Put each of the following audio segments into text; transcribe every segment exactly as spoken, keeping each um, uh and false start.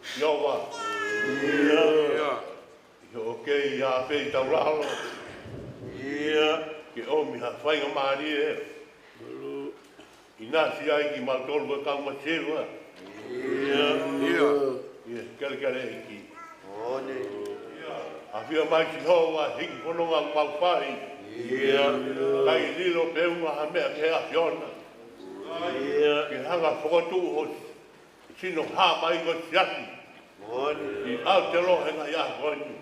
Sihova. ʻIo. ʻI hoʻo kei ʻi ʻapē ʻi taulalo. ʻIo. Ke ʻomi ha faingamālie. ʻInasi ai kimautolu ko e kau masiva. ʻIo. ʻIo. ʻIo, kelekele ʻEiki. ʻAfio mai Sihova, hiki fononga ʻemau fai. ʻIo. ʻIkai lilo pē ʻe ʻumaʻā ha meʻa ki he ʻAfiona. ʻIo. Ke hanga ʻo fokotuʻu ho sino hā mai ko e siasi. ʻI Aotearoa he ngaahi ʻaho ko eni.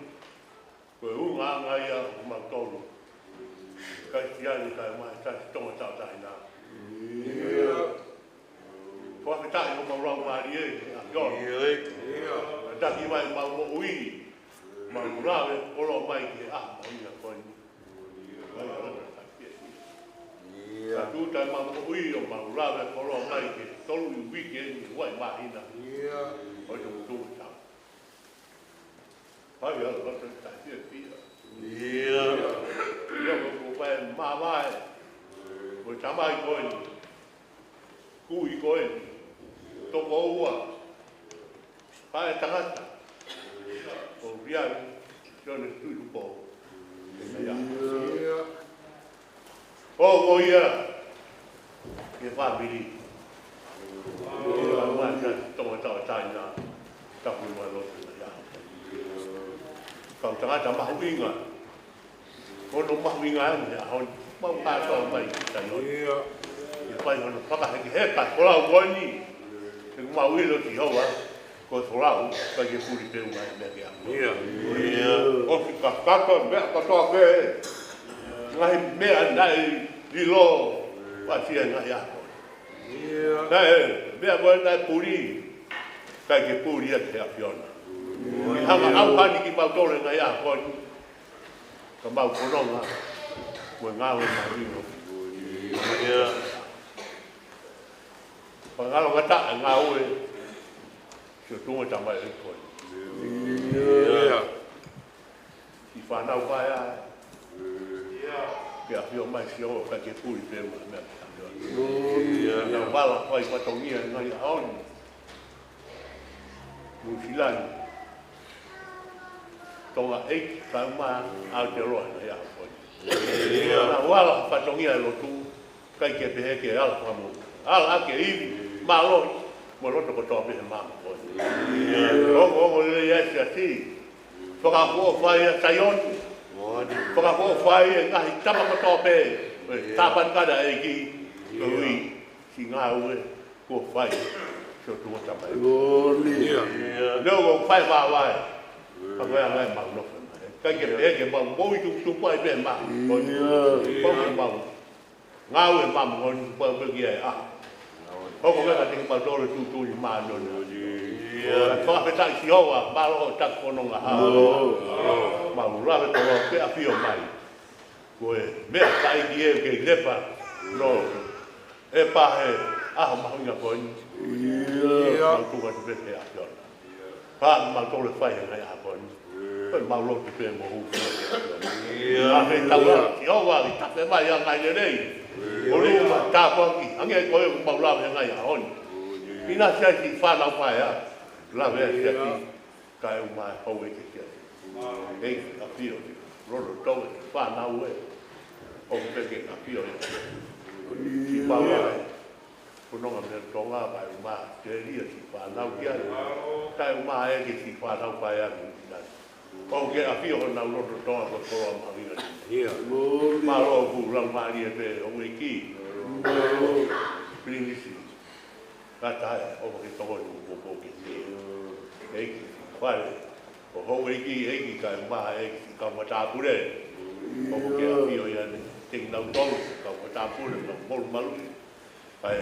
Ko e ʻulungaanga ia ʻo kimautolu Kalisitiane kae ʻumaʻā e Siasi Tonga Tauʻatāina. ʻIo. Fakafetaʻi ʻemau laumālie he ʻAfiona. ʻIo. Kātaki mai ʻemau moʻui, mau lave koloa mai ki he ʻaho mahuʻinga ko eni. ʻIo. Ka tuta ʻemau moʻui ʻo mau lave koloa mai ki he tolu ʻi he uike ni, ua ʻi māhina. ʻIo. ʻO te mutu tau. Fai ʻa e loto taʻefiefia. ʻIo. ʻIo, ko e fai mavae. Ko e tamai ko eni. Kui ko eni. Tokoua. Faʻētangata. Ko Riari. Sione Tuʻitupou. ʻIo. ʻO ko ia, ki he fāmili. ʻIo, ʻa e Siasi Tonga Tauʻatāina, tapu mo e lotu ia. Kau tangata mahuʻinga, ko hono mahuʻinga eni he ʻaho ni, mau kātoa mai ki Saione. ʻIo. ʻI he fai hono fakahekeheka e folau ko eni, he ʻoku mau ʻilo Sihova, ko e folau, ʻikai ke puli pē ʻe ʻumaʻā ha meʻa ki ai. ʻIo. ʻIo. ʻOsi kakato e meʻa kotoa pē. Ngaahi meʻa naʻe lilo, ʻosi ʻa e ngaahi ako. ʻIo. Naʻe, meʻa ko ē naʻe puli, ʻikai ke puli ia ki he ʻAfiona. ʻIo. Hanga ʻo ʻauhani kimautolu he ngaahi ako ni. Ka mau fononga, mo e ngāue mahuʻinga. ʻIo. Pangalongata e ngāue, Siʻotuʻunga Tamai ʻEiki. ʻIo. Siʻi fānau paea. Ke ʻafio mai Sihova, ʻikai ke puli pē ʻe ʻumaʻā ha meʻa ki ai. ʻIo. Naʻa nau vala fai fatongia he ngaahi ʻaho ni. Nuʻusila ni. Tonga ʻEiki, kae ʻumaʻā Aotearoa he ngaahi ʻaho ni. ʻIo. Naʻa nau vala fatongia e lotu, ʻikai ke pehē ke ala fakamoʻui. Ala ʻaki e ivi, mālohi, mo e loto kotoa pē he māmani. ʻIo. Ongoongo lelei ʻa e siasi. Fakaʻofoʻofa ʻa Saione. Fakaʻofoʻofa e ngaahi tama kotoa pē. ʻIo. Tāpanekana ʻEiki. ʻIo. Koeʻuhi, siʻi ngāue, kuo fai. Siʻotuʻunga Tamai. ʻIo. Leo ko fai vāvāe. Ka ko e anga ʻemau nofo mai. ʻIkai ke pehē ke mau moʻui tuputupu ai pē he māmani. ʻIo. Ko e mau ngāue māmani, pau pē ki ai ʻa. Hoko mai kiate kimautolu e tuʻutuʻuni māʻoniʻoni. ʻIo. Fakafetaʻi Sihova, mālō e taki fononga hā. Mālō. Mau lave koloa ke ʻafio mai. Ko e meʻa taʻeiki ē ke lepa. Nō. ʻE pā he ʻaho mahuʻinga ko eni. ʻIo. Mau tuku atu pē ki he ʻAfiona. Pea mau tole fai he ngaahi ʻaho ni. Ko e mau lotu pē mo hū. ʻIo. Ka me tau ʻa Sihova ʻi tafe mai ʻa e ngaahi lelei. ʻIo. ʻO lua ma tāpuaki. Hangē ko e ʻoku mau lave he ngaahi ʻaho ni. ʻInasi ai siʻi fānau paea. Lave ai siʻi ʻapi. Kae ʻumaʻā e houʻeiki siasi. ʻEiki ʻafio. Lolotonga e fānau ē. ʻOku pehē ke ʻafio ē. Siʻi pau ai. Fononga mei Tonga, kae ʻumaʻā ʻAositelēlia, siʻi fānau ki ai. Kae ʻumaʻā ʻEiki siʻi fānau paea ʻi Nuʻusila ni. ʻOku ke ʻafio honau loto Tonga ko e koloa mahuʻinga. ʻIo. Mālō ʻoku laumālie pē houʻeiki. Mālō. Pilinisi. Kātaki, ʻofa ke tokoni mo poupou ki he ʻEiki. Fale. Ko houʻeiki, ʻEiki kae ʻumaʻā ʻEiki siʻi kau matāpule. ʻOku ke ʻafio ia ne. Tengina u tau, kau matāpule, kau molumalu. Kae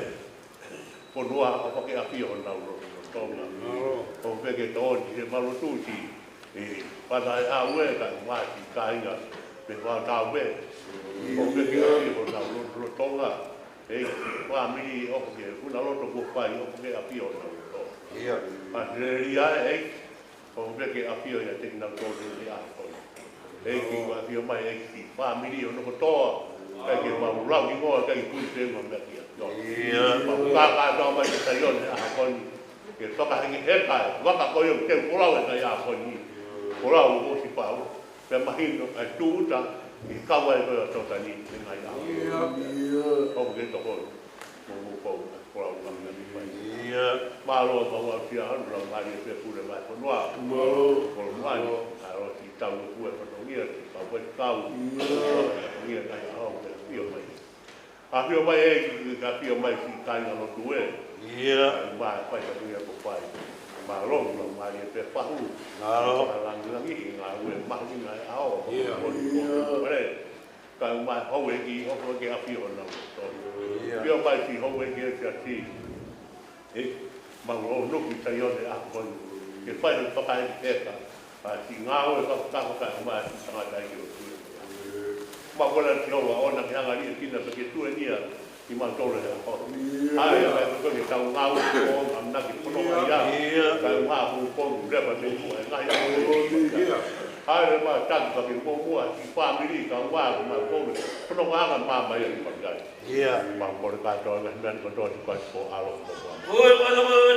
fonua ʻofa ke ʻafio honau loto Tonga. ʻOku pehē ke tokoni he mau lotu siʻi. ʻE, fana e ʻaue kae ʻumaʻā siʻi kāinga. Pea fātau pē. ʻOku pehē ke ʻafio honau loto Tonga. ʻEiki, fāmili ʻoku ke, huna loto kuo fai ʻoku ke ʻafio honau loto. ʻIo. ʻAositelēlia ʻEiki. ʻOku pehē ke ʻafio ia tengina u tau he ʻaho ni. ʻEiki, ʻafio mai ʻEiki, fāmili hono kotoa. ʻIkai ke mau lau hingoa, ʻikai ke puli pē ʻe ʻumaʻā ha meʻa ki ai. ʻIo. Mau kākātoa mai ki Saione he ʻaho ni. Ke fakahekeheka e vaka ko ia ʻoku teu folau he ngaahi ʻaho ko eni. Folau ʻosi pau. Pea mahino ʻa e tūʻuta ʻi he kau ai ko ia ʻo Totani he ngaahi ʻaho. ʻOku ke tokoni. Mo mo kau folau ngami ngami mai. Mālō mau aʻusia ʻa e Laumālie Pule Vahefonua. Mālō. Kolo mai. Mālō ki tau ʻoku e fatongia, ki tau ʻoku kau. Fatongia ngaahi ʻaho ke ʻafio mai. ʻAfio mai ʻEiki, ʻafio mai siʻi kāinga lotu ē. ʻIo. Kae ʻumaʻā e fatongia kuo fai. Mālō, Laumālie pē fahu. Mālō. Fakalāngilangiʻi e ngāue mahuʻinga ʻo e ʻaho. ʻIo. Ko e kole. Kae ʻumaʻā e houʻeiki ʻoku ke ʻafio ʻo nau. ʻIo. ʻAfio mai siʻi houʻeiki ʻo e siasi. ʻE, mau ō noki tai ʻo ne ako. Ke fai e fakahekeheka. ʻA siʻi ngāue fakataha kae ʻumaʻā siʻi tangataʻeiki ʻo Tuʻi. Mau kole atu Sihova ʻoua naʻa ke hanga ʻo liʻekina pe ke tuʻenia kimautolu he ʻaho ni. ʻIo. ʻAi, ʻa e ko e tau ngāue ko ʻo ʻamanaki pono mai ia. ʻIo. Kae ʻumaʻā ʻoku pono leva mei muʻa e ngaahi ʻaho ni. ʻIo. ʻAi, leva taki pea ke muʻomuʻa siʻi fāmili kae ʻumaʻā kimautolu. Pono nganga mā mai ʻa ki makai. ʻIo. Mau kole kātoa ngaahi meʻa ni kotoa Sīsū Kalaisi ko ho ʻAlo ko ho Fakamoʻui.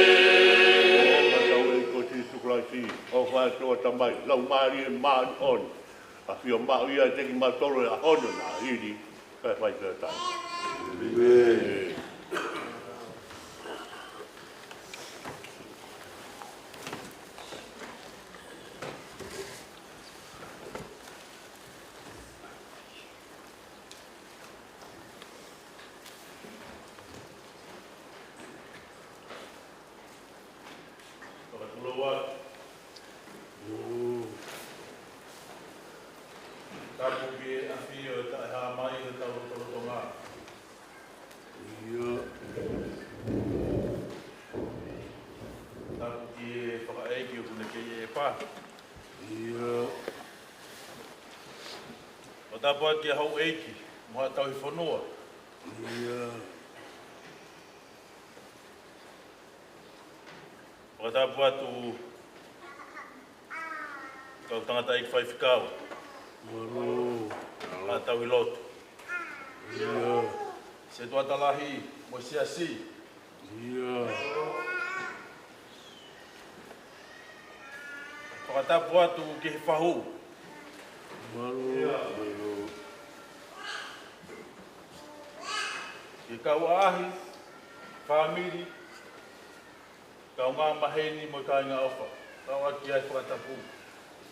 ʻOfa ʻa e ʻEiki ko Sīsū Kalaisi, ʻofa ʻa e ʻOtua Tamai, Laumālie Māʻoniʻoni, ʻafio maʻu ia ʻiate kimautolu he ʻaho ni ʻo na hili, kae fai pē ʻo taʻengata. ʻĒmeni. Fakatulou atu. Tapu ki he ʻafio ʻo e Taʻehāmai ʻi hotau lotolotonga. ʻIo. Tapu ki he fakaʻeiki ʻoku ne kei ʻepa. ʻIo. ʻO tapu atu ki he houʻeiki mo haʻa tauhi fonua. ʻIo. Fakatapu atu kau tangataʻeiki faifekau. Mālō. Haʻa tauhi lotu. ʻIo. Setuata lahi mo e siasi. ʻIo. Fakatapu atu ki he fahu. Mālō. Mālō. Ki he kau ʻaʻahi, fāmili, kaungā maheni mo e kāinga ʻofa. Kau atu ki ai fakatapu.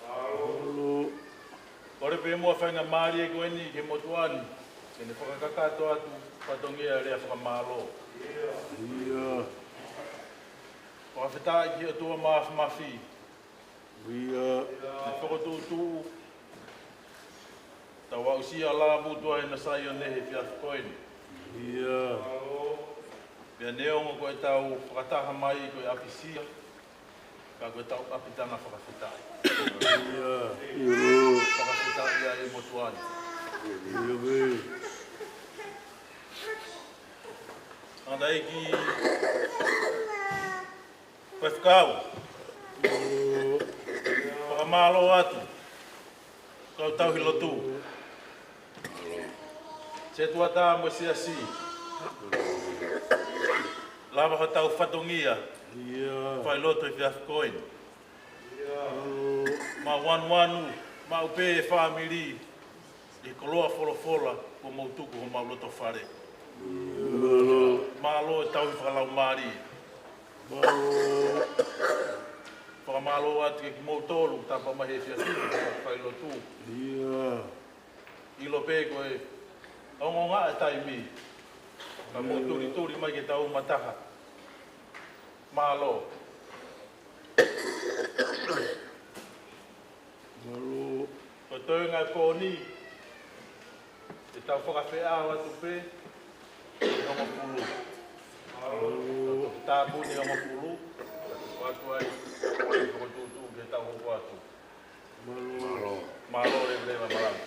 Mālō. Kole pē muʻa faingamālie ko eni ki he motuʻa ni, ke ne fakakakato atu fatongia e lea fakamālō. ʻIo. Fakafetaʻi ki he ʻOtua Māfimafi. ʻIo. Ne fokotuʻutuʻu, tau aʻusia lāvutu ai ʻa Saione he efiafi ko eni. ʻIo. Pea neongo ko ʻetau fakataha mai ko e ʻapisia, ka ko ʻetau ʻapitanga fakafetaʻi. ʻIo. ʻIo. Fakafetaʻi ai e motuʻa ni. ʻIo, ʻio. Tangataʻeiki, Faifekau, fakamālō atu, kau tauhi lotu. Setuata mo e siasi. Lava hotau fatongia. Fai lotu he efiafi ko eni. Mau anuanu, mau pē fāmili, ʻi he koloa folofola, kuo mau tuku homau loto fale. Mālō e tauhi fakalaumālie. Fakamālō atu kiate kimoutolu, tapa mai he efiafi, fai lotu. ʻIlo pē ko e ongoongo e taimi. Ka mou tulituli mai ke tau uma taha. Mālō. Mālō. Ko e toenga e pō ni, ʻe tau fakafeʻao atu pē, ʻe hongofulu. Tāpuni hongofulu, ʻoatu ai, ʻe fokotuʻutuʻu ke tau hoko atu. Mālō. Mālō leveleva malanga.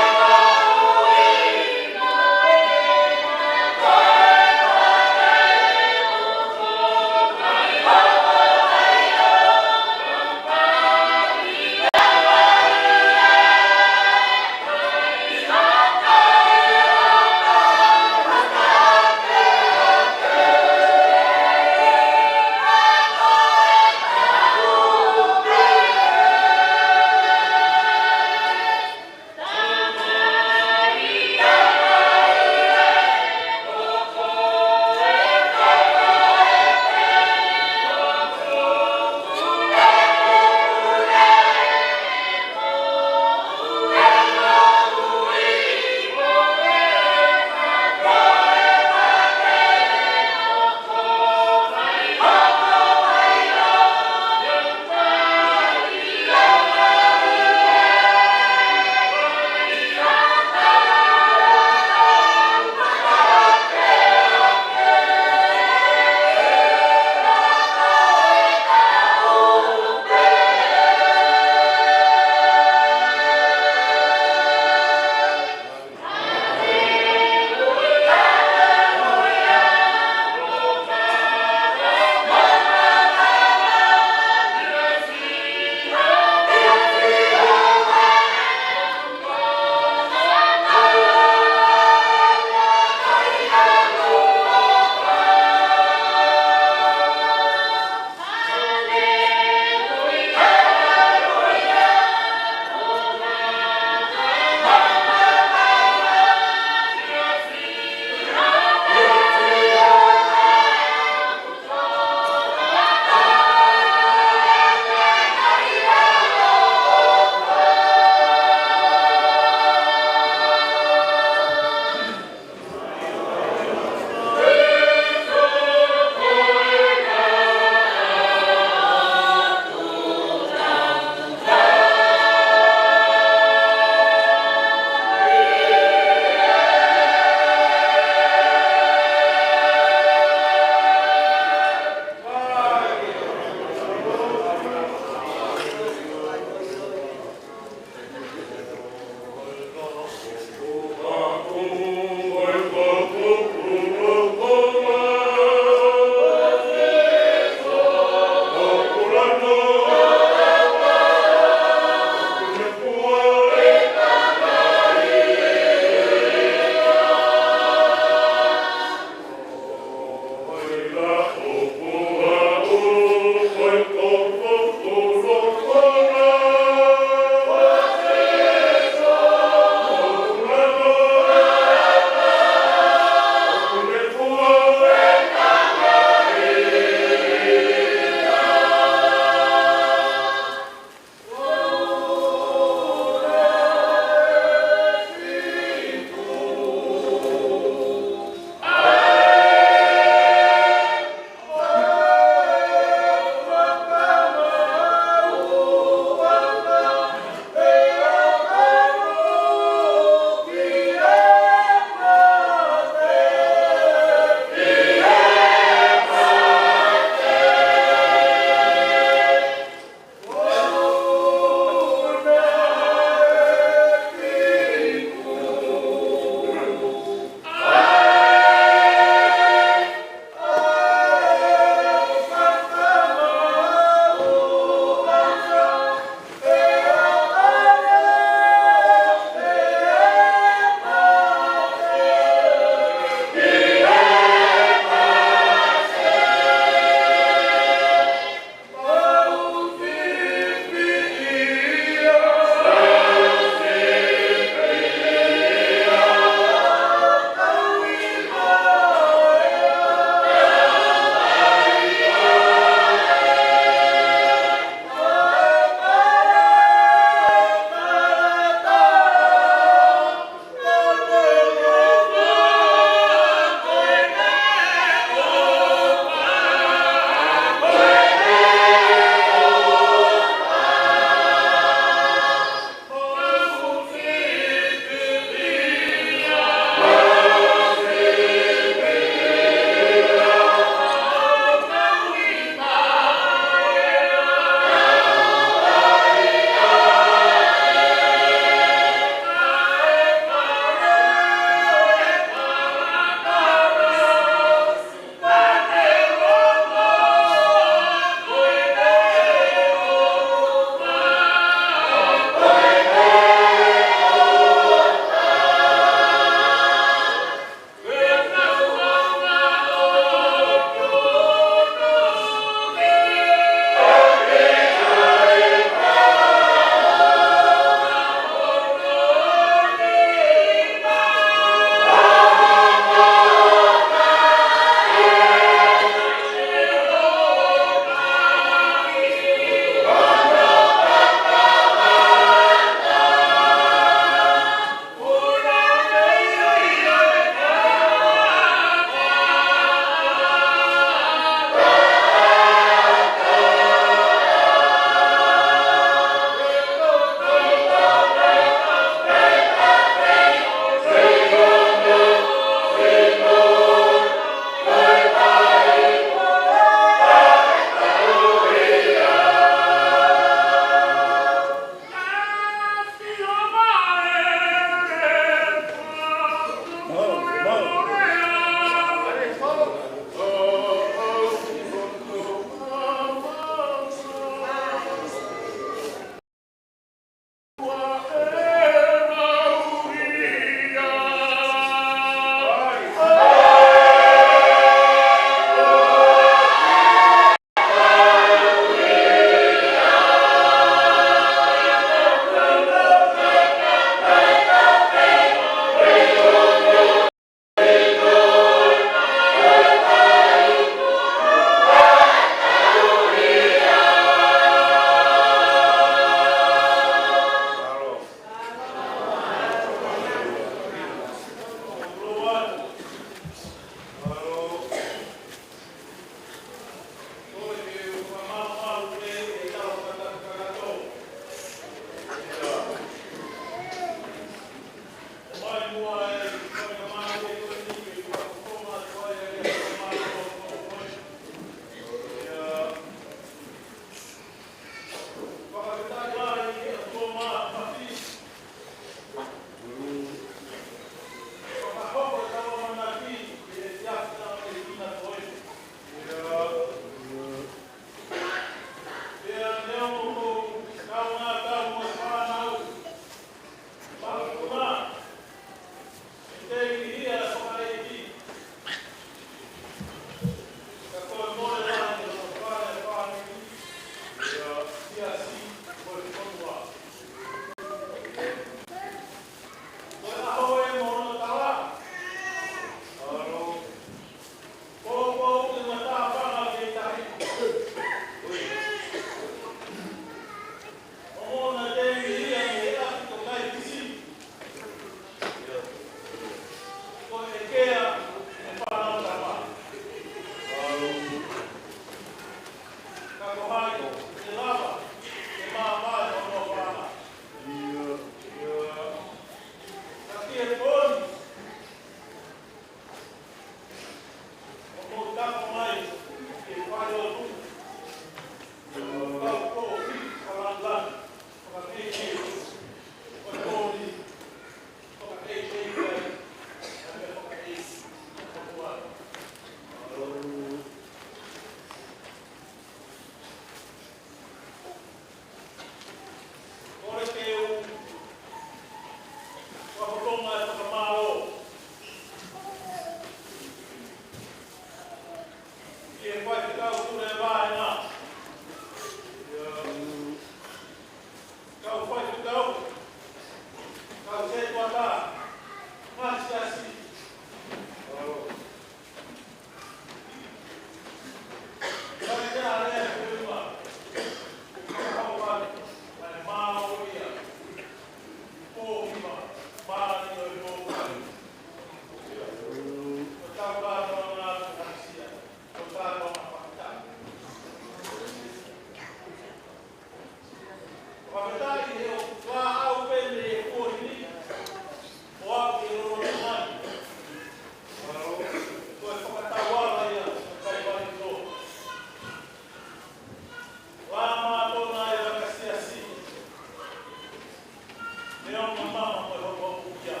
Leʻo mamama mo e hokohoko ia.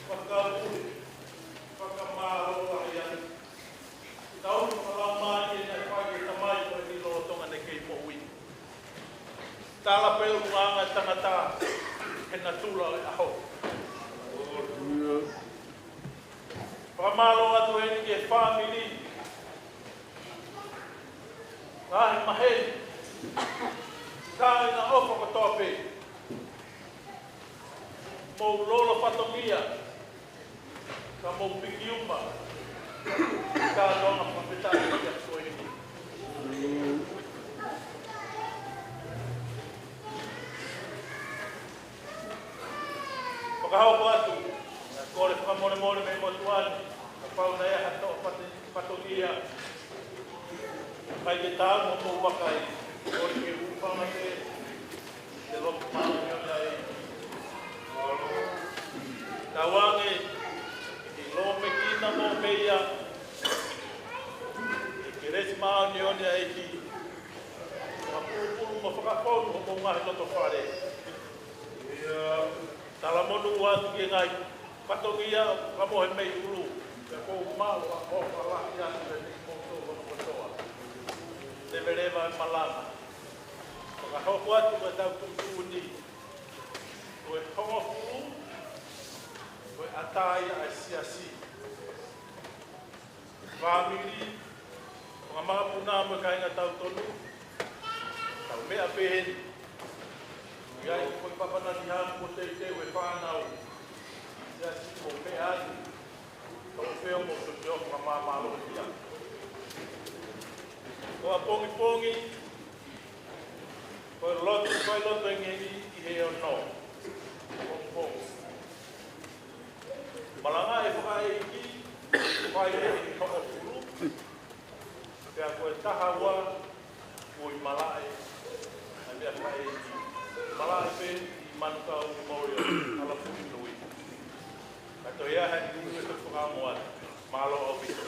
Fakapule, fakamālō lahi atu. Tau fakalaumālie naʻe fai ʻe he Tamai ko eni lolotonga ʻene kei moʻui. Tala pē ʻulungaanga e tangata he natula ʻo e ʻaho. Fakamālō atu heni ki he fāmili, ngaahi maheni, kāinga ʻofa kotoa pē. Mou lolo fatongia, ka mou piki uma, ka nonga fakafetaʻi ki he ʻOtua. Fakahoko atu, ʻa e kole fakamolemole mei he ʻOtua ni, kapau naʻe ʻi ai ha toʻo fate-, fatongia, ʻikai ke tau mo mou vakai, kole ke u fanga te, te lotu māʻoniʻoni ʻa e ʻEiki. Tauange, ʻi lōmekina mo meia, ʻi he kelesi māʻoniʻoni ʻa e ʻEiki. Fakapulupulu mo fakafonu homou ngaahi loto fale. Ia, talamonū atu ki he ngaahi fatongia ʻoku mohe mei ʻulu. Pea ʻoku ou maʻu ʻa e ʻofa lahi atu kiate kimoutolu hono kotoa. Leveleva e malanga. Fakahoko atu ko e tau tuʻutuʻuni. Ko e hongofulu, ko e ʻatā ia ʻa e siasi. Fāmili, fakamāpuna mo e kāinga tautolu, tau meʻa pehē ni. ʻI ai ko e papanani hamu ko teitei e fānau. Siasi ko meʻa ai, tau feo mo te teo fakamāmālohi ia. Ko ʻapongipongi, ko e lotu, ko e lotu ʻi heni ʻi he ono. Pongipongi. Malanga e fakaʻeiki, fai e hongofulu. Pea ko e taha ua, ʻoku malaʻe, ʻa e meʻa fakaʻeiki. Malaʻe pē ʻi Manukau ʻi Maui ʻo Alapuni Nui. Ka toe ʻi ai ha ʻi Nui ʻe toki fakaongo atu. Mālō ʻaupito.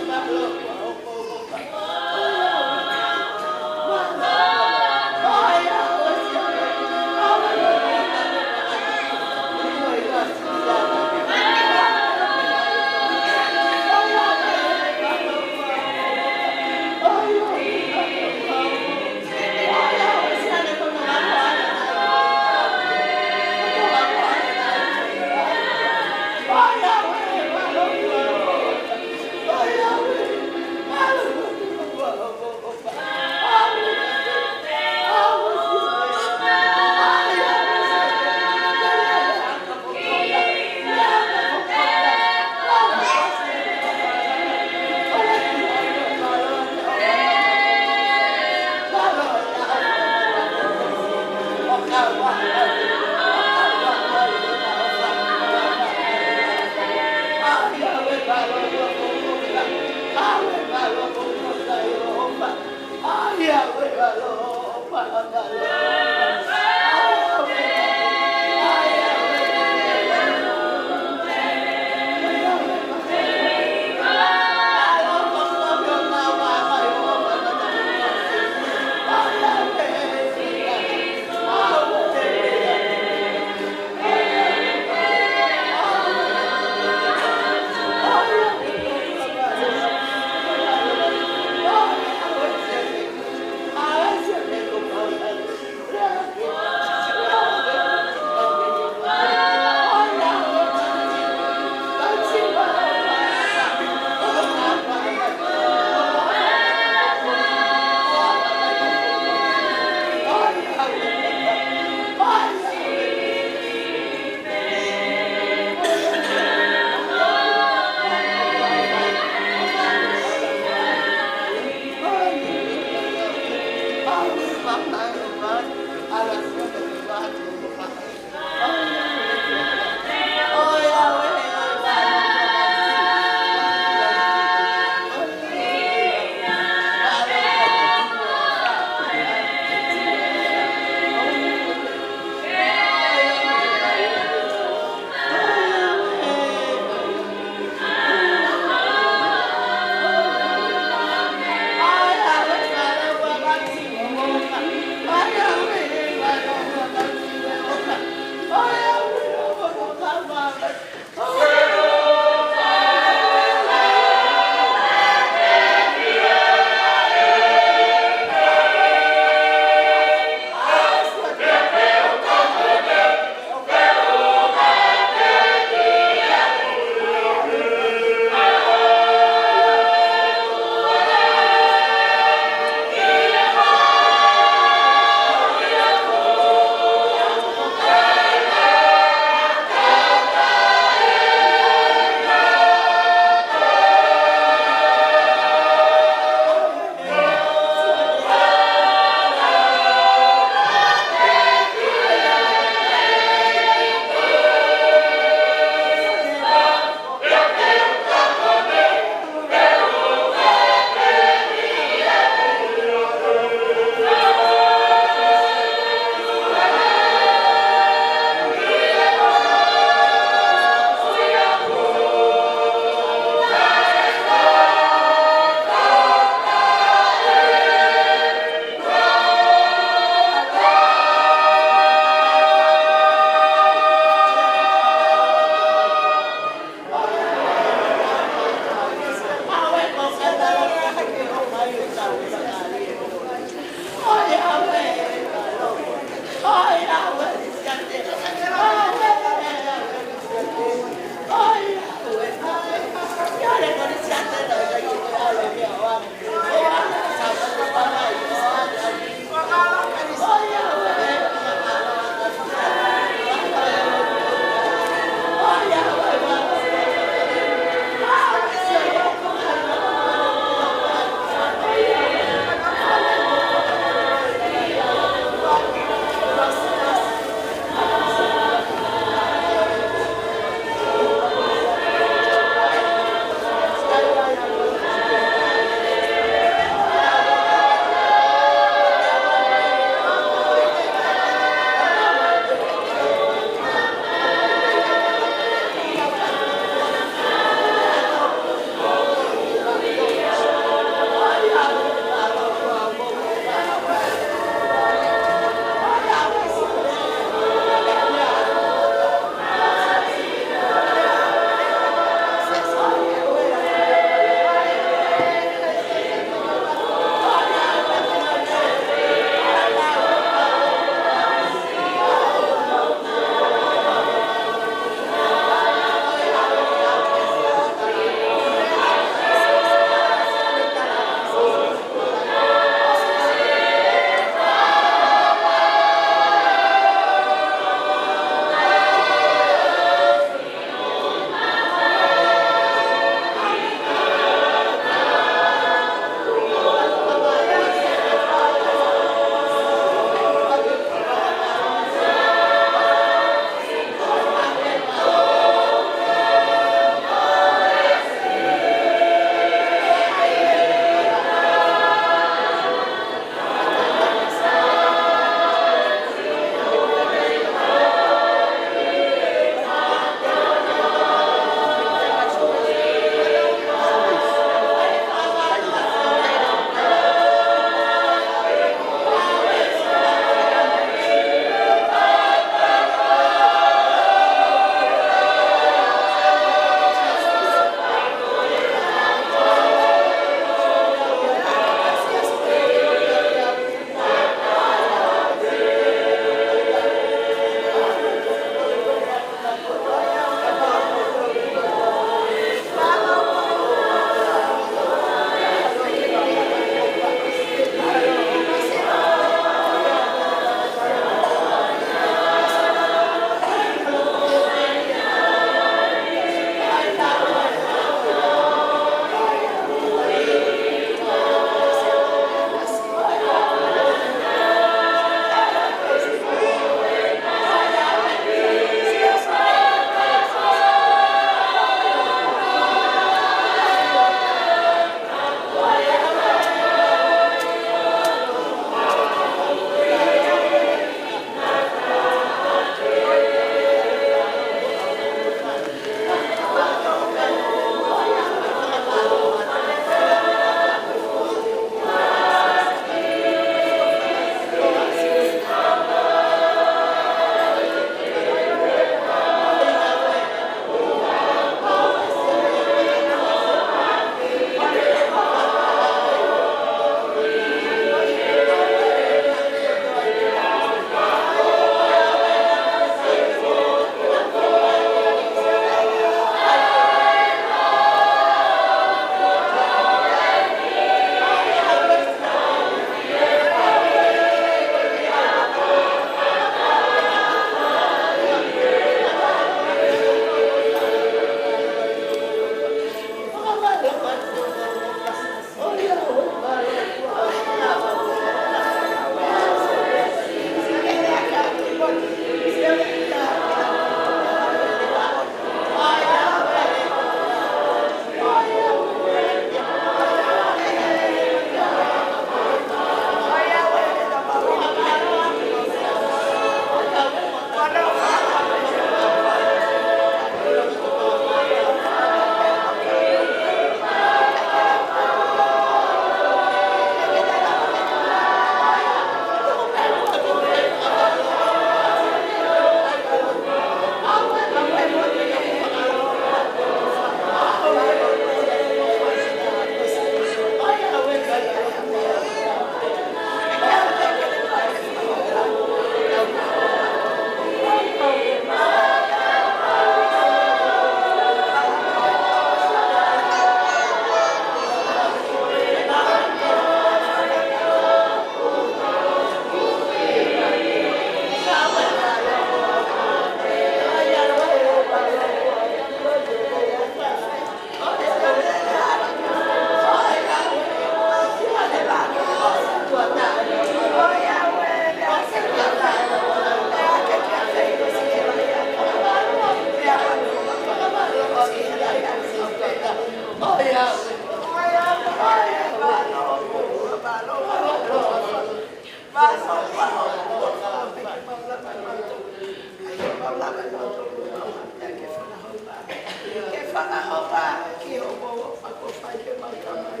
Fakahoa ki hoʻo fakafaifekau mai.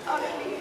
Haleluia.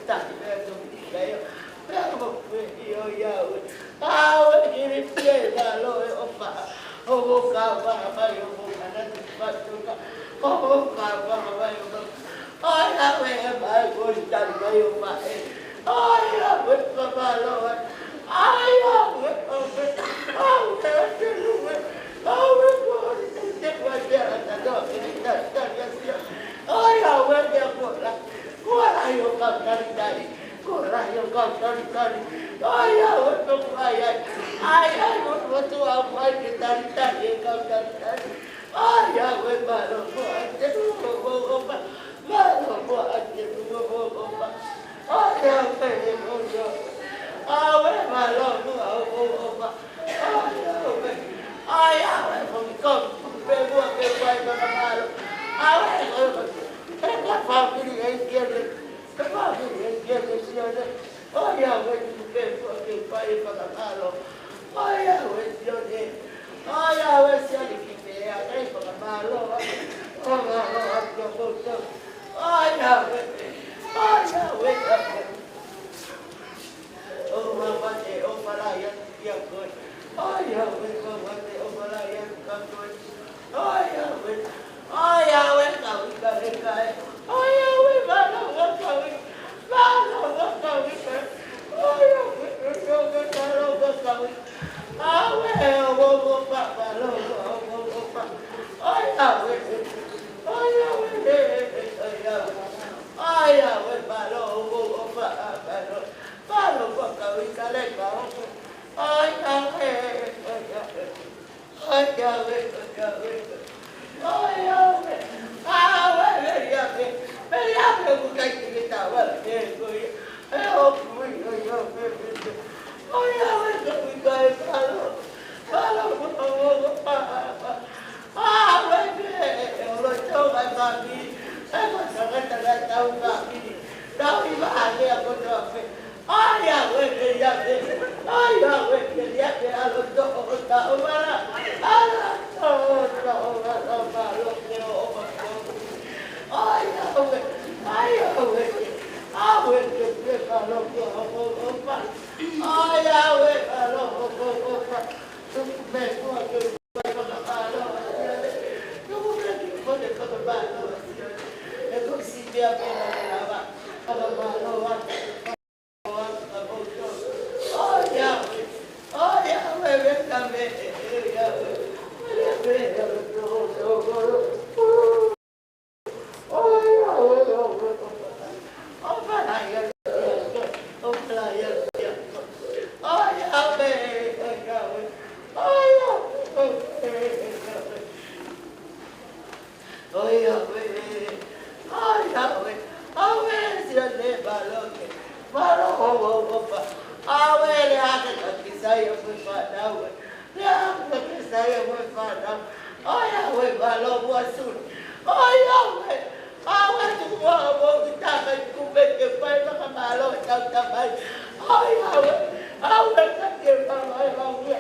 Taki pea tu ki kai o. Pea mo kue i o ia ue. Aue kiri pia i lalo e opa. O mo ka wa mai o mo kana tu patuka. O mo ka wa mai o mo. Ai aue e mai ko i tali mai o mai. Ai aue ka malo e. Ai aue aue. Aue ke lue. Aue ko i te kua te ata no. Ai aue ke akola. Ko ala i o ka tali tali. Ko lahi o kau talitali. Ai aue, ko ai ai. Ai ai, mo tuʻa tuʻa mai ke talitali e kau talitali. Ai aue, mālō mo ai te tuʻa mo opa. Mālō mo ai te tuʻa mo opa. Ai aue, e mo ia. Aue, mālō mo au mo opa. Ai aue. Ai aue, mo mi kau. Pe mua ke pai ma ka mālō. Aue, aue. E ka family e kiele. Ka pāpili e kia ke Sione. Ai aue, tuku pē fua ke pai fakamālō. Ai aue, Sione. Ai aue, Sione ki pea, kai fakamālō. Fakamālō, atu kia koutou. Ai aue. Ai aue, aue. ʻO mama te, ʻo falai atu kia koe. Ai aue, mama te, ʻo falai atu kia koe. Ai aue. Ai aue, kau ika leka e. Ai aue, mālō ʻa kau ika. Mālō ʻa kau ika. Ai aue, mālō ʻa kau ika. Aue, ʻo, ʻo, ʻo, pa, mālō, ʻo, ʻo, ʻo, pa. Ai aue. Ai aue, e, e, e, ai aue. Ai aue, mālō, ʻo, ʻo, ʻo, pa, a, mālō. Mālō ʻa kau ika leka, ʻo. Ai aue, ai aue. Ai aue, ai aue. Ai aue. Aue, meli ape. Meli ape, kuo kai ki me tawa, ke koe. Ai aue, ai aue. Ai aue, ka kui kai palo. Palo, palo, palo, palo. Aue, ke, e olo tau ai mami. E ko tangata ngai tau mami. Tau i maha lea ko tau pe. Ai aue, meli ape. Ai aue, meli ape, alo to o ta o mara. Alo to o ta o mara, malo ke o o ma to. Ai aue, ai aue. Aue ke ke malo ke o o o pa. Ai aue, malo o o o pa. Tuku me kua ke pai fakamalo. Tuku me ke kua ke fakamalo. E ko si pia pia na lava. Fakamalo. Oi, aue. Ai, aue. Aue, Sione, mālō ke. Mālō, o, o, o, pa. Aue, le ake ka ki sai, aue, fānau. Le ake ka ki sai, aue, fānau. Ai, aue, mālō, mua suli. Ai, aue. Aue, tuku ua, o, o, ki tā kai kupe ke pai, fakamālō, tau tamai. Ai, aue. Aue, ka ke mālō, ai, aue.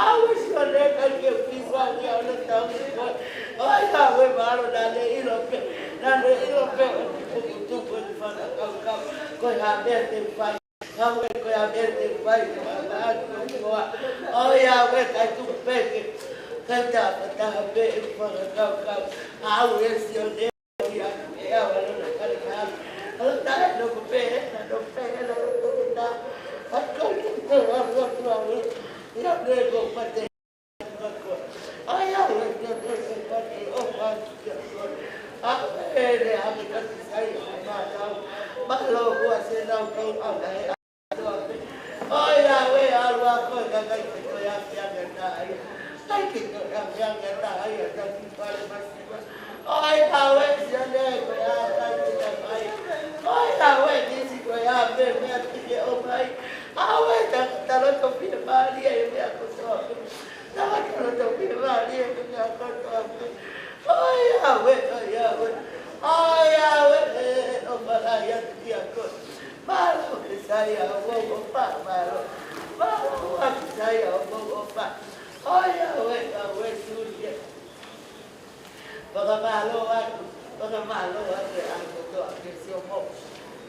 Aue, Sione, ka ke pīsā, ni au le tau ni koe. Ai, aue, mālō, naʻa ne ʻilo pē. Naʻa ne ʻilo pē, ʻo tuku, tuku, tuku, e fana kaukau. Ko e hā meʻa te u fai. Aue, ko e hā meʻa te u fai, te mālō, atu, ko koa. Ai, aue, kai tuku pē ke. Kai tā, kai tā pē, e fana kaukau. Aue, Sione. Ai, aue, ʻalu ā koe, kakai ko e afi ange taha ia. Kai ke ko e afi ange taha ia, taki pale masiva. Ai, aue, Sione, ko e ʻā kai ke ka mai. Ai, aue, Nisi, ko e ʻā pē meʻa ki ke ʻomai. Aue, tangata loto fiemālie e meʻa kotoa pē. Tangata loto fiemālie e meʻa kotoa pē. Ai, aue, ai, aue. Ai, aue, e, ʻo falai atu kia koe. Mālō ke sai ʻa hoʻomou ʻofa, mālō. Mālō ke sai ʻa hoʻomou ʻofa. Ai aue, aue, Sione. Fakamālō atu, fakamālō atu ʻa e kotoa ke sio mo.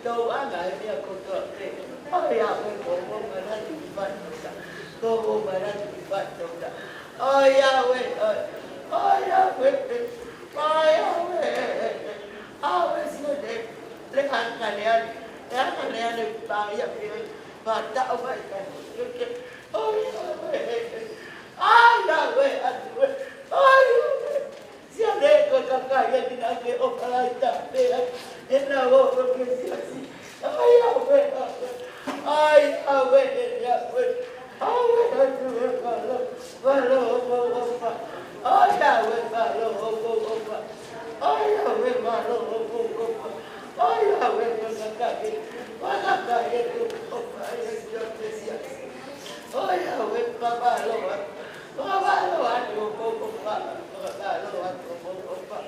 Tau anga he meʻa kotoa pē. ʻOi Yahweh, ko hoʻo manatu ki he fatongia. Ko hoʻo manatu ki he fatongia. ʻOi Yahweh, ʻoi. ʻOi Yahweh. ʻOi Yahweh. ʻOi Yahweh, Sione. Lea ʻa Kaleane. Lea ʻa Kaleane, pā ia pē. Pā taʻu mai ka. ʻOi Yahweh. ʻOi Yahweh, ʻOtua. ʻOi Yahweh. Sione, ko e kakai eni naʻa ke ʻofa lahi taha pē ai. ʻE nau ō ki he siasi. ʻOi Yahweh, ʻOi Yahweh, ʻOi Yahweh. ʻOi Yahweh, mālō, mālō hoʻomou ʻofa. ʻOi Yahweh, mālō hoʻomou ʻofa. ʻOi Yahweh, mālō hoʻomou ʻofa. ʻOi Yahweh, ko e kakai, ko e kakai eni ʻoku ʻofa ai ʻa e siasi. ʻOi Yahweh, fakamālō atu. Fakamālō atu hoʻomou ʻofa. Fakamālō atu hoʻomou ʻofa.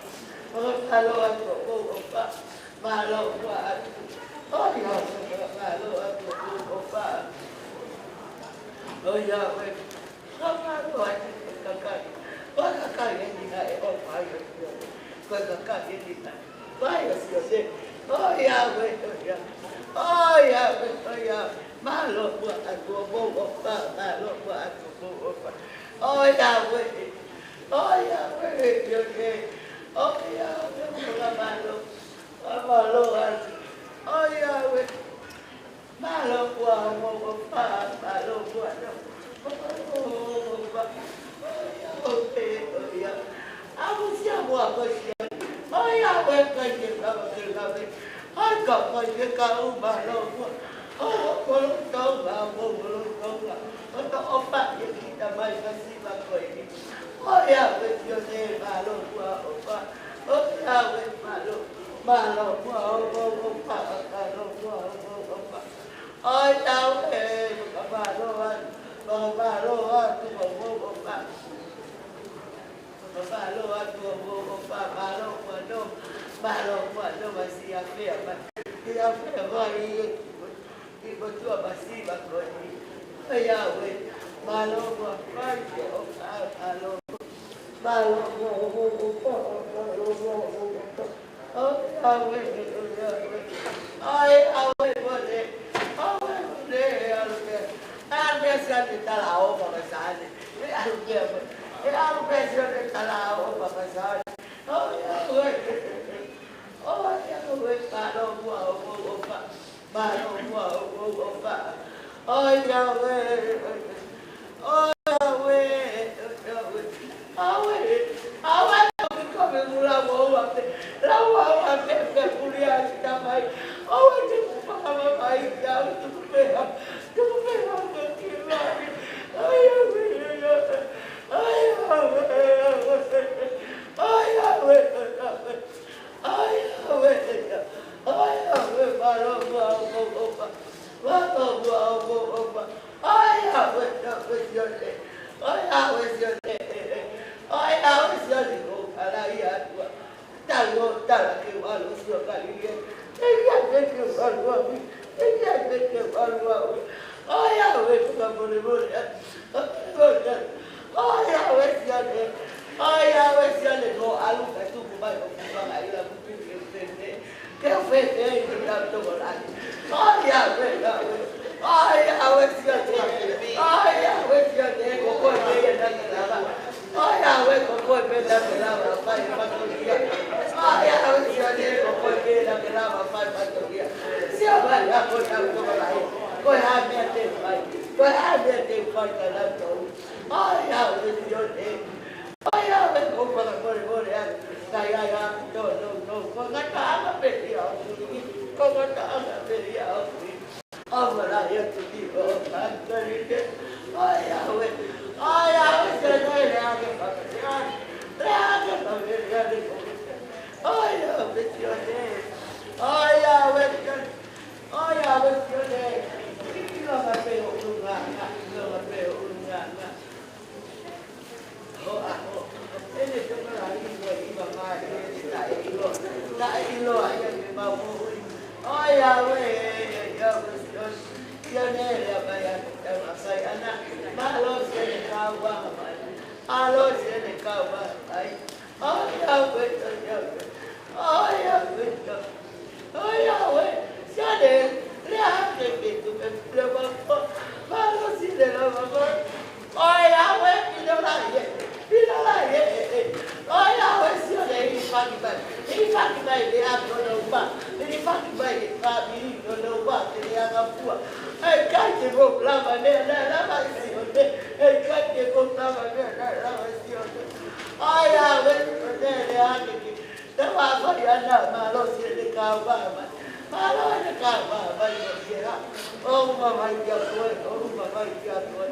Fakamālō atu hoʻomou ʻofa. Mālō muʻa atu. ʻOi Yahweh, fakamālō atu hoʻomou ʻofa. ʻOi Yahweh, fakamālō atu ki he kakai. Ko e kakai eni naʻe ʻofa ai ʻa Sione. Ko e kakai eni naʻe ʻofa ai ʻa Sione. ʻOi Yahweh, ʻoi Yahweh. ʻOi Yahweh, ʻoi Yahweh. Mālō muʻa atu hoʻomou ʻofa. Mālō muʻa atu hoʻomou ʻofa. ʻOi Yahweh. ʻOi Yahweh, ʻoi Sione. ʻOi Yahweh, fakamālō. Fakamālō atu. ʻOi Yahweh. Mālō muʻa hoʻomou ʻofa, mālō muʻa atu. Mālō hoʻomou ʻofa. ʻOi Yahweh, ʻoi Yahweh. ʻAmusia muʻa ko Sione. ʻOi Yahweh, ʻikai ke lava ke lave. ʻIkai ke kau, mālō muʻa. ʻOi, ko e loto ʻa hoʻomou loto ʻa hono ʻofa ʻi he kiʻi tamai masiva ko eni. ʻOi Yahweh, Sione, mālō muʻa hoʻo ʻofa. ʻOi Yahweh, mālō. Mālō muʻa hoʻomou ʻofa, mālō muʻa hoʻomou ʻofa. ʻOi Yahweh, fakamālō atu, fakamālō atu hoʻomou ʻofa. Fakamālō atu hoʻomou ʻofa, mālō muʻa atu, mālō muʻa atu, masiva pea mai. Masiva pea mai, ʻi he motuʻa masiva ko eni. ʻOi Yahweh, mālō muʻa, fai ke ʻofa, mālō muʻa. Mālō muʻa hoʻomou ʻofa, mālō muʻa hoʻomou ʻofa. ʻOi Yahweh, ʻoi Yahweh. ʻOi Yahweh, mole. ʻOi mole, ʻe ʻalu pē. ʻE ʻalu pē Sione talaʻofa kia Saane. ʻE ʻalu pē, ʻe ʻalu pē Sione talaʻofa kia Saane. ʻOi Yahweh. ʻOi Yahweh, mālō muʻa hoʻomou ʻofa. Mālō muʻa hoʻomou ʻofa. ʻOi Yahweh. ʻOi Yahweh. ʻOi Yahweh. ʻOi Yahweh. ʻOi Yahweh, ko e mula mo ua pe. Lau ua pe pe pulia ki tamai. ʻOi Yahweh, tuku fakavavai kiate au, tuku pē ha. Tuku pē ha ko ki lani. ʻOi Yahweh. ʻOi Yahweh. ʻOi Yahweh. ʻOi Yahweh, ʻoi Yahweh, mālō muʻa hoʻomou ʻofa. Mālō muʻa hoʻomou ʻofa. ʻOi Yahweh, Yahweh Sione. ʻOi Yahweh Sione. ʻOi Yahweh Sione, ʻoku ala ia atu. Talo, tala ke valu sio kalile. Tekia, tekia, valu avi. Tekia, tekia, valu avi. ʻOi Yahweh, fakamolemole atu. ʻOi Yahweh Sione. ʻOi Yahweh Sione, ko e ʻalu ka tuku mai ʻo kuanga ila kupi ke fete. Ke fete i te tau toko lai. ʻOi Yahweh, Yahweh. ʻOi Yahweh Sione. ʻOi Yahweh Sione, ko koe pē ia naʻa ke lava. ʻOi Yahweh, ko koe pē naʻa ke lava fai fatongia. ʻOi Yahweh Sione, ko koe pē naʻa ke lava fai fatongia. Sio mai ʻa ko tau toko lai. Ko e hā e meʻa te u fai? Ko e hā e meʻa te u fai ka lau tau? ʻOi Yahweh Sione. ʻOi Yahweh, ko e fakamolemole atu. Ka ʻi ai ha tōnounou, ko e ngataʻanga pē ia ʻoku ui. Ko e ngataʻanga pē ia ʻoku ui. ʻOfa lahi atu ki ho fāmili. ʻOi Yahweh. ʻOi Yahweh, Sione, lea ki he fāmili. Lea ki he fāmili. ʻOi Yahweh Sione. ʻOi Yahweh Sione. ʻOi Yahweh Sione. ʻIlonga pē hoʻo ʻulungaanga. ʻIlonga pē hoʻo ʻulungaanga. Ho ʻaho. ʻEne tokolahi ko e hiva mai, ʻene taʻeʻiloa. Taʻeʻiloa ia ke mau moʻui. ʻOi Yahweh, Yahweh Sione. Sione, lea mai ʻa e tama sai ana. Mālō Sione kau ā mai. Mālō Sione kau ā mai. ʻOi Yahweh, ʻoi Yahweh. ʻOi Yahweh, ʻoi Yahweh. Meʻa naʻe lava ʻe Sione, he ʻikai ke u lava meʻa naʻe lava ʻe Sione. ʻAi ʻa e Sione, lea ake ki. Te u fai ʻa e mālō Sione ka u fai mai. Mālō ʻene ka u fai mai ʻo ke ha. ʻOua mai kia koe, ʻoua mai kia koe.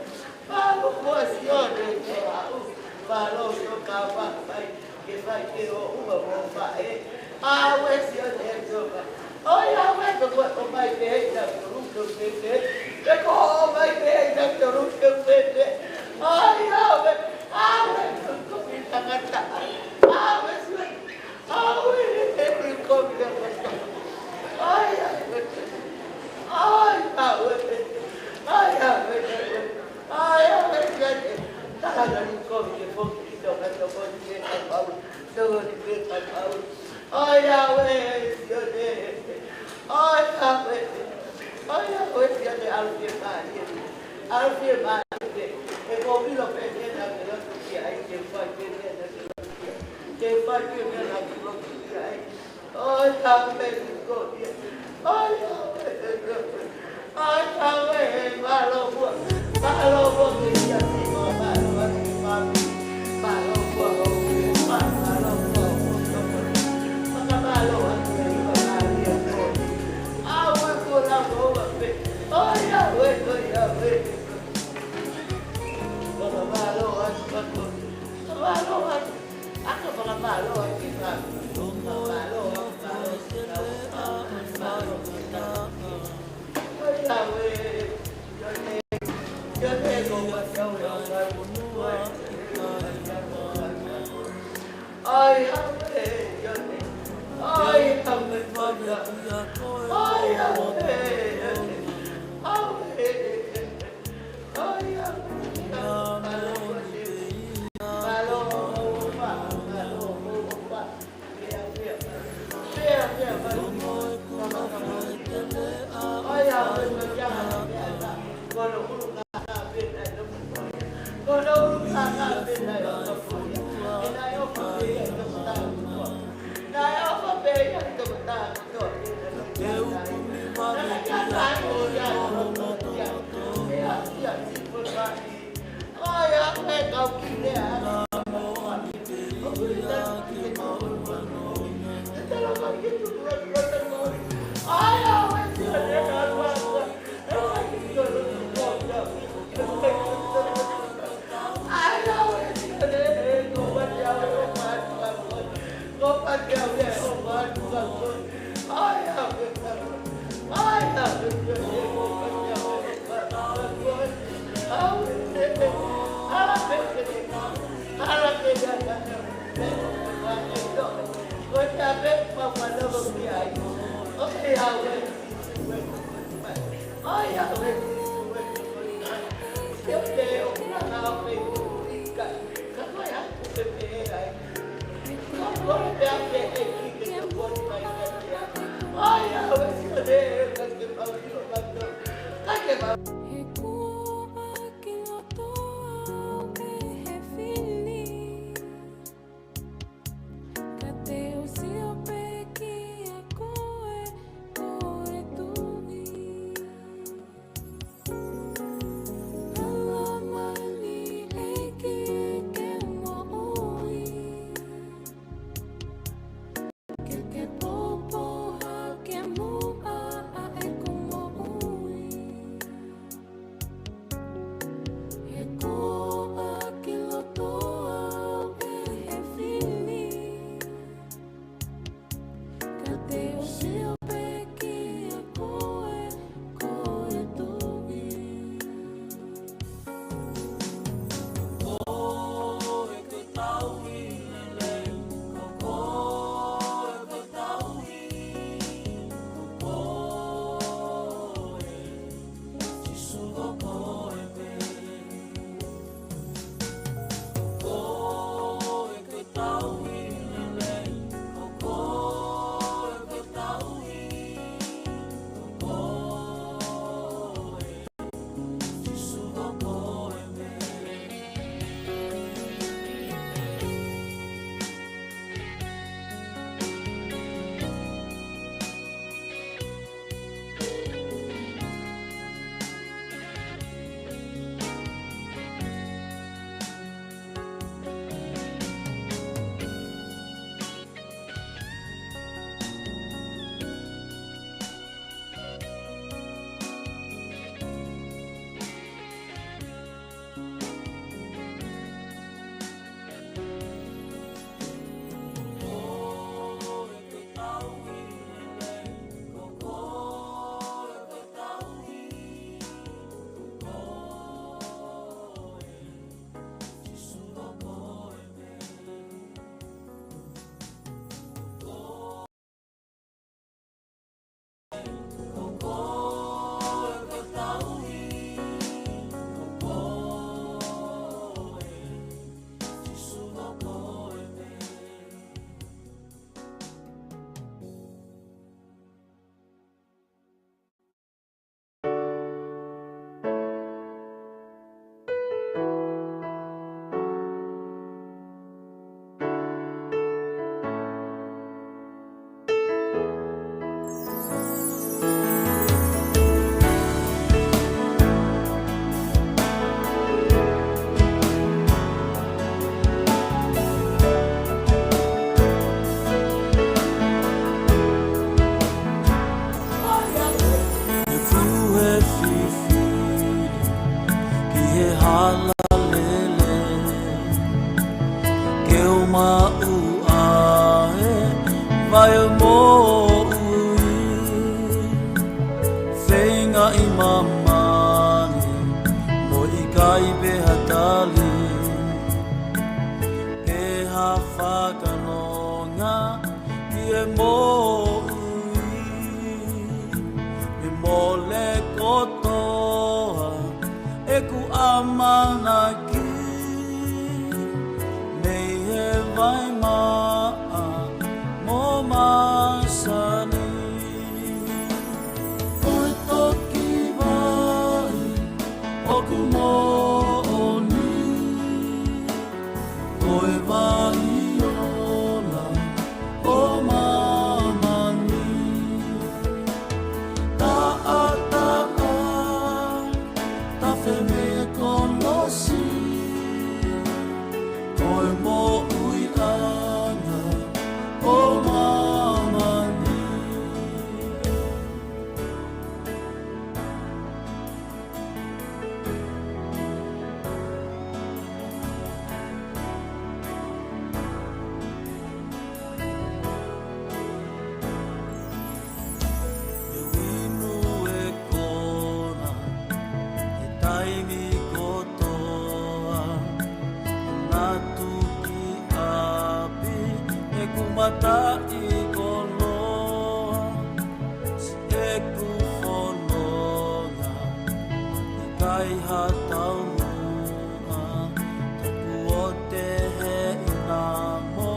Mālō ko Sione ko au. Mālō Sione ka u fai mai. Ke fai ke o ua mo faʻe. ʻAuē Sione e toka. ʻOi ʻauē, ko koe ʻomai pē hei tautolu ke u pepe. Pe ko ʻomai pē hei tautolu ke u pepe. ʻOi ʻauē, ʻauē, ko koe tangata. ʻAuē Sione. ʻAuē, ko koe tangata. ʻOi ʻauē. ʻOi ʻauē. ʻOi ʻauē. ʻOi ʻauē Sione. Tala nani ko ke foki ki toka toko ni ke kapau. Toko ni ke kapau. ʻOi ʻauē Sione. ʻOi ʻauē. ʻOi ʻauē Sione, ʻalu ke mālie. ʻAlu ke mālie. ʻE ko ʻilo pē ke na ke lotu ki ai, ke fai pē ke na ke lotu ki ai. Ke fai pē ke na ke lotu ki ai. ʻOi ʻauē Sione. ʻOi ʻauē. ʻOi ʻauē, mālō ua. Mālō ua ke ia si mo mālō ua ke fai. Mālō ua o ke fai, mālō ua o ke fai. Fakamālō atu e iwa mālie ko. ʻAuē ko la ko ua pē. ʻOi ʻauē, ʻoi ʻauē. Fakamālō atu, fakamālō atu. Aka fakamālō atu ki fai. Fakamālō atu, mālō atu. ʻi māmani, mo ʻikai pē ha tali, pe ha fakanonga ki he moʻui, ʻe mole kotoa ʻeku ʻamanaki, mei he vai maʻa mo māsani. Ko e toki vai ʻoku moʻoni, ko e vai ola ʻo māmani. Taʻataʻa, tafe mei he kolosi, ko e moʻuiʻanga ʻo māmani. ʻE inu e kona he taimi kotoa, na tuki ʻapi ʻeku mataʻikoloa, siʻeku fononga, ʻikai ha taumuʻa, tapu ʻo te he ina mo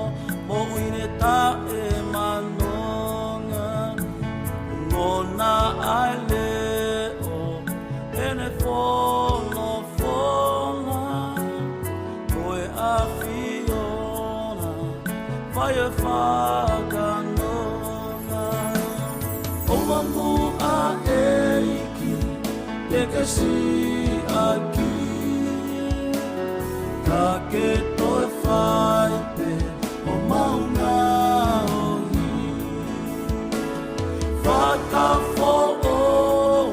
moʻui ne taʻemanonga. Ngona ʻa e leʻo ʻene folofola, ko e ʻAfiona fai e fakanonga. ʻOua muʻa ʻEiki, te ke siʻaki, ka ke toe fai pē homau ngaohi. Fakafoʻou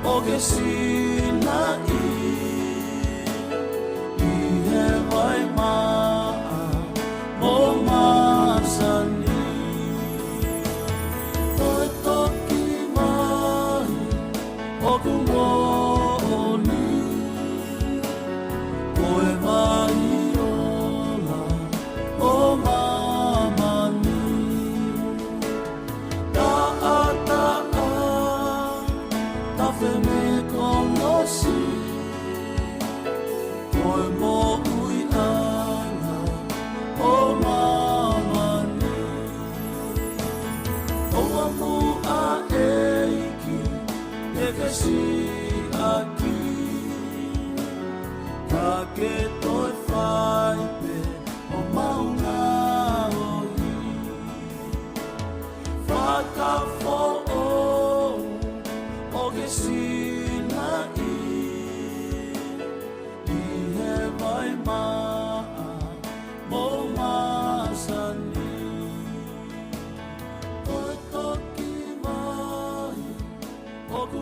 ʻo ke sinaʻi ʻi he vai maʻa mo māsani. Ko e toki vai ʻoku moʻoni, ko e vai ola ʻo māmani. Taʻataʻa, tafe mei he kolosi, ko e moʻuiʻanga ʻo māmani. ʻOua muʻa ʻEiki, te ke siʻaki, ka ke toe fai pē homau ngaohi. Fakafoʻou ʻo ke sinaʻi ʻi he vai maʻa mo māsani. Ko e toki vai ʻoku